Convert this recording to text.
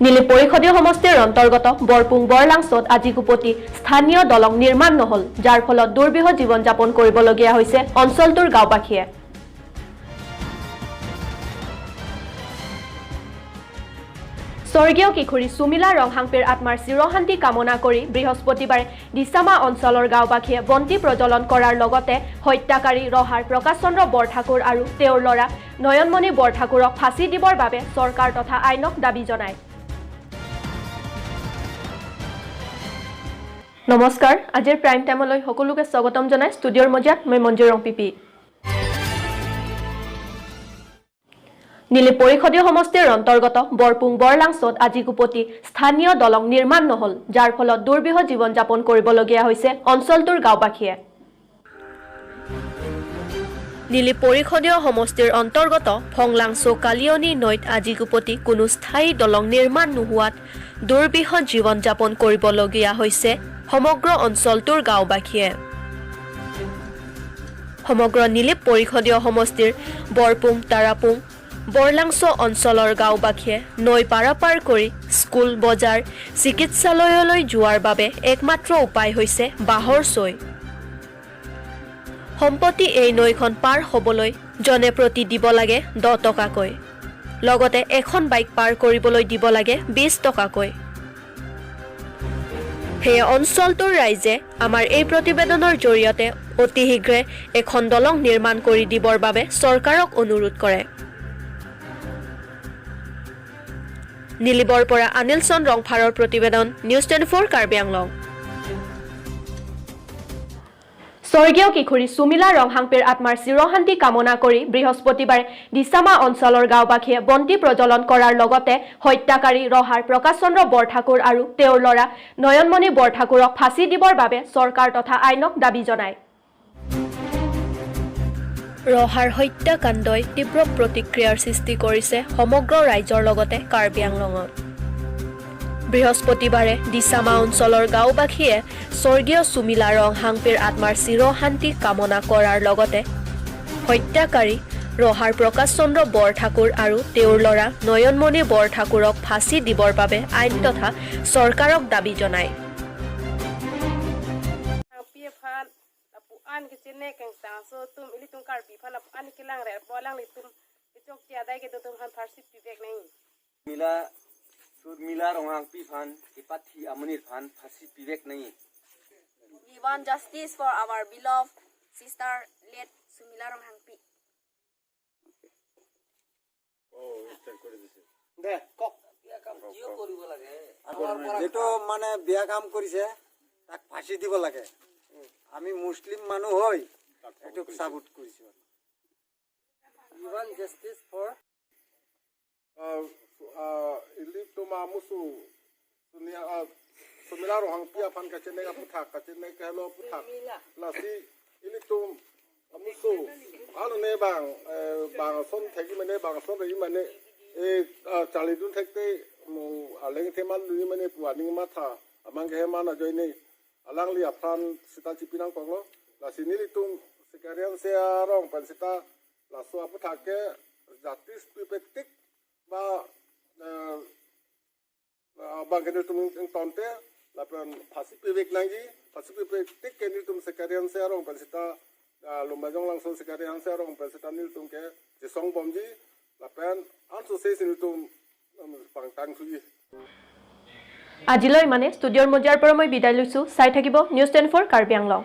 নীলি পৰিষদীয় সমষ্টিৰ অন্তৰ্গত বৰপুং বৰলাংচত আজিকোপতি স্থানীয় দলং নিৰ্মাণ নহল, যাৰ ফলত দুৰ্বিহ জীৱন যাপন কৰিবলগীয়া হৈছে অঞ্চলটোৰ গাঁওবাসীয়ে। স্বৰ্গীয় কিশোৰী সুমিলা ৰংহাংপীৰ আত্মাৰ চিৰশান্তি কামনা কৰি বৃহস্পতিবাৰে দিচামা অঞ্চলৰ গাঁওবাসীয়ে বন্তি প্ৰজ্বলন কৰাৰ লগতে হত্যাকাৰী ৰহাৰ প্ৰকাশ চন্দ্ৰ বৰঠাকুৰ আৰু তেওঁৰ ল'ৰা নয়নমণি বৰঠাকুৰক ফাঁচি দিবৰ বাবে চৰকাৰ তথা আইনক দাবী জনায়। নমস্কাৰ, আজিৰ প্ৰাইম টাইমলৈ সকলোকে স্বাগতম জনাই ষ্টুডিঅ'ৰ মজিয়াত মই মঞ্জু ৰংপিপি। নীলি পৰিষদীয় সমষ্টিৰ অন্তৰ্গত বৰপুং বৰলাংচত আজিকোপতি স্থানীয় দলং নিৰ্মাণ নহল, যাৰ ফলত দুৰ্বিহ জীৱন যাপন কৰিবলগীয়া হৈছে অঞ্চলটোৰ গাঁওবাসীয়ে। নীলি পৰিষদীয় সমষ্টিৰ অন্তৰ্গত ভংলাংচো কালিয়নী নৈত আজিকোপতি কোনো স্থায়ী দলং নিৰ্মাণ নোহোৱাত দুৰ্বিহ জীৱন যাপন কৰিবলগীয়া হৈছে সমগ্ৰ অঞ্চলটোৰ গাঁওবাসীয়ে। সমগ্ৰ নীলি পৰিষদীয় সমষ্টিৰ বৰপুং, তাৰাপুং, বৰলাংচ অঞ্চলৰ গাঁওবাসীয়ে নৈ পাৰাপাৰ কৰি স্কুল, বজাৰ, চিকিৎসালয়লৈ যোৱাৰ বাবে একমাত্ৰ উপায় হৈছে বাঁহৰ চৈ। সম্প্ৰতি এই নৈখন পাৰ হ'বলৈ জনে প্ৰতি দিব লাগে 10 টকাকৈ, লগতে এখন বাইক পাৰ কৰিবলৈ দিব লাগে 20 টকাকৈ। সেয়ে অঞ্চলটোৰ ৰাইজে আমাৰ এই প্ৰতিবেদনৰ জৰিয়তে অতি শীঘ্ৰে এখন দলং নিৰ্মাণ কৰি দিবৰ বাবে চৰকাৰক অনুৰোধ কৰে। নীলিবৰ পৰা অনিল চন্দ্ৰ ৰংফাৰৰ প্ৰতিবেদন, নিউজ 24 কাৰ্বি আংলং। স্বৰ্গীয় কিশোৰী সুমিলা ৰংহাংপীৰ আত্মাৰ চিৰশান্তি কামনা কৰি বৃহস্পতিবাৰে দিচামা অঞ্চলৰ গাঁওবাসীয়ে বন্তি প্ৰজ্বলন কৰাৰ লগতে হত্যাকাৰী ৰহাৰ প্ৰকাশ চন্দ্ৰ বৰঠাকুৰ আৰু তেওঁৰ ল'ৰা নয়নমণি বৰঠাকুৰক ফাঁচি দিবৰ বাবে চৰকাৰ তথা আইনক দাবী জনায়। ৰহাৰ হত্যাকাণ্ডই তীব্ৰ প্ৰতিক্ৰিয়াৰ সৃষ্টি কৰিছে সমগ্ৰ ৰাজ্যৰ লগতে কাৰ্বি আংলঙত। বৃহস্পতিবাৰে দিচামা অঞ্চলৰ গাঁওবাসীয়ে স্বৰ্গীয় সুমিলা ৰংহাংপীৰ আত্মাৰ চিৰশান্তি কামনা কৰাৰ লগতে হত্যাকাৰী ৰহাৰ প্ৰকাশ চন্দ্ৰ বৰঠাকুৰ আৰু তেওঁৰ ল'ৰা নয়নমণি বৰঠাকুৰক ফাঁচি দিবৰ বাবে আইন তথা চৰকাৰক দাবী জনায়। We want justice for our beloved sister late Sumila Ronghangpi. যেটো মানে বিয়া কাম কৰিছে তাক ফাঁচি দিব লাগে। আমি মুছলিম মানুহ হৈ এইটোক চাপোৰ্ট কৰিছো। We want justice for Sumila Ronghangpi afan ka chene ka puthak ka chene ka lo puthak la si ilitum amusu alo ne bang bang son theki mane bang son ri mane e chali dun thekte mo aleng themal lui mane puaning matha amang ke mana joine alang li afan sita chipinang konglo la si nilitum sekarian se rong pan sita la so aputhak ke justice pipektik ba bang tum tonte la pan phasi pibek nangi phasi pibek tik ke nil tum sekarian se rong pan sita lumba jong lang son sekarian se rong pan sita nil tum ke jisong bomji la pan anso se nil tum pang tang sui। আজিলৈ মানে ষ্টুডিঅ'ৰ মজিয়াৰ পৰা মই বিদায় লৈছোঁ। চাই থাকিব news 24 Karbi Anglong.